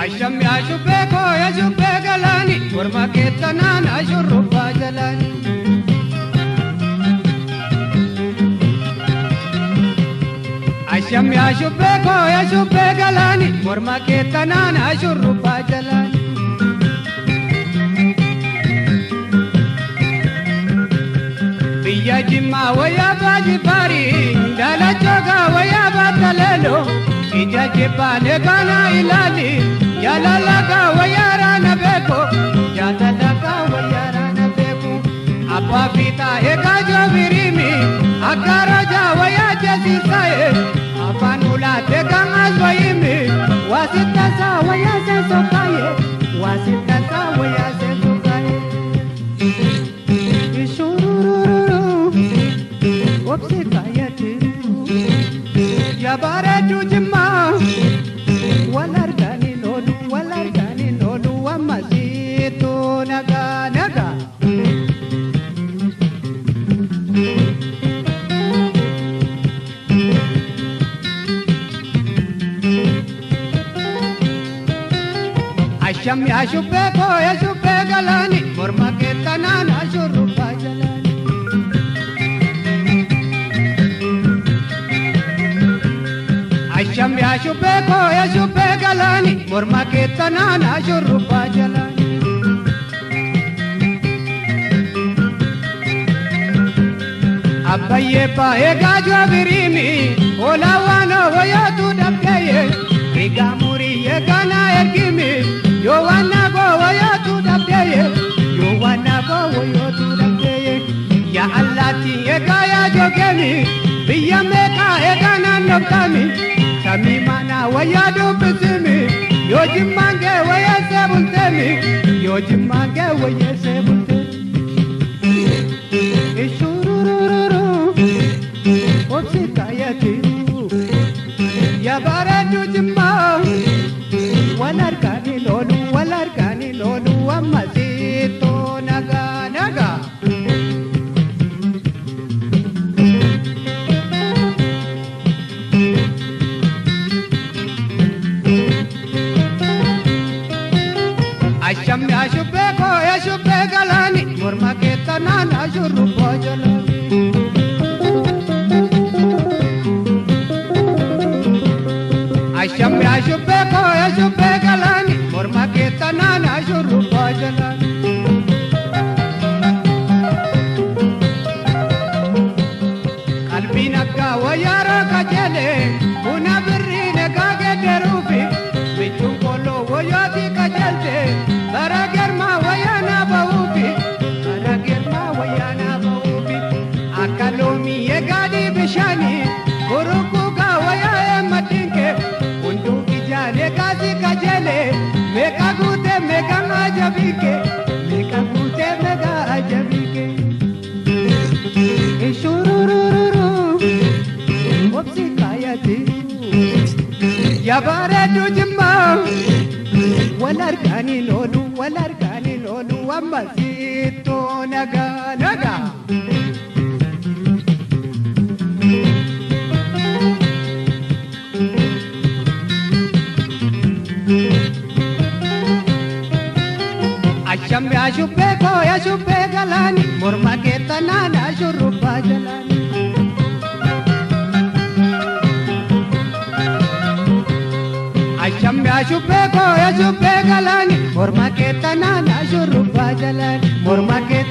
Ashammi ashubbee koo ashubbee galaani morma keettanaan ashurrubbaa jalaani. Ashammi ashubbee koo ashubbee galaani morma keettanaan ashurrubbaa jalaani. Biyya Jimmaa wayyaa baajifaarii dalachogaa wayyaa baataleeloo ija jibbaane kana ilaali jaalalagaa wayyaa raana beeko jaalalagaa wayyaa raana beeko abbaa fiixaa eegaa joobiriimi akka rojaa wayyaa jeesisaye afaan ulaate kan as wayimi waasitasaa wayyaa seesokaaye waasitasaa wayyaa seesokaaye. Yabareedu Jimmaa wal arganii loolu wal arganii loolu ammasiitu nagaa nagaa. Ashammi ashubbee koo ashubbee galaani morma keettanaan ashurrubbaa jalaani. Ashammi ashubbee koo ashubbee galaani morma keettanaan ashurrubbaa jalaani. Abbayyee baay'ee gaajwa biriimi olaawwan wayyootu dhabdeeye rigaa muriyyee kana ergimi yoo waan nagoo wayyootu dhabdeeye yoo waan nagoo wayyootu dhabdeeye yaa allaatti eegaa yaa jogeemi biyya meeqaa eegaa naannooftami samii mana wayyaa dubbisimi yoo jimmaan gee wayyeessee bulteemi yoo jimmaan gee wayyeessee bulteemi. Ishurururu obsi kaayatiru yabareedu Jimmaa wal arganii loolu wal arganii loolu ammasiitu nagaa nagaa. Ashammi ashubbee koo ashubbee galaani morma keettanaan ashurrubbaa jalaani. Ashammi ashubbee koo ashubbee galaani morma keettanaan ashurrubbaa jalaani. Qalbiin akka wayyaaroo qajeelee buna birrii nagaa geeddaruufi bichuun kolloo wayyooti qajeelte bara germaa wayyaana bahuufi bara germaa wayyaana bahuufi akka loomii eegaadii bishaanii burukkuugaa wayyaa eemmadinke hunduu ijaan eegaasi qajeelee meeqa guutee meeqa ajabiike meeqa guutee meeqa ajabiike. Ishurururu obsi kaayatiru yabareedu Jimmaa wal arganii loolu wal arganii loolu ammasiitu nagaa nagaa. Ashammi ashubbee koo ashubbee galaani morma keettanaan ashurrubbaa jalaani. Ashammi ashubbee koo ashubbee galaani morma keettanaan ashurrubbaa jalaani morma keettanaan.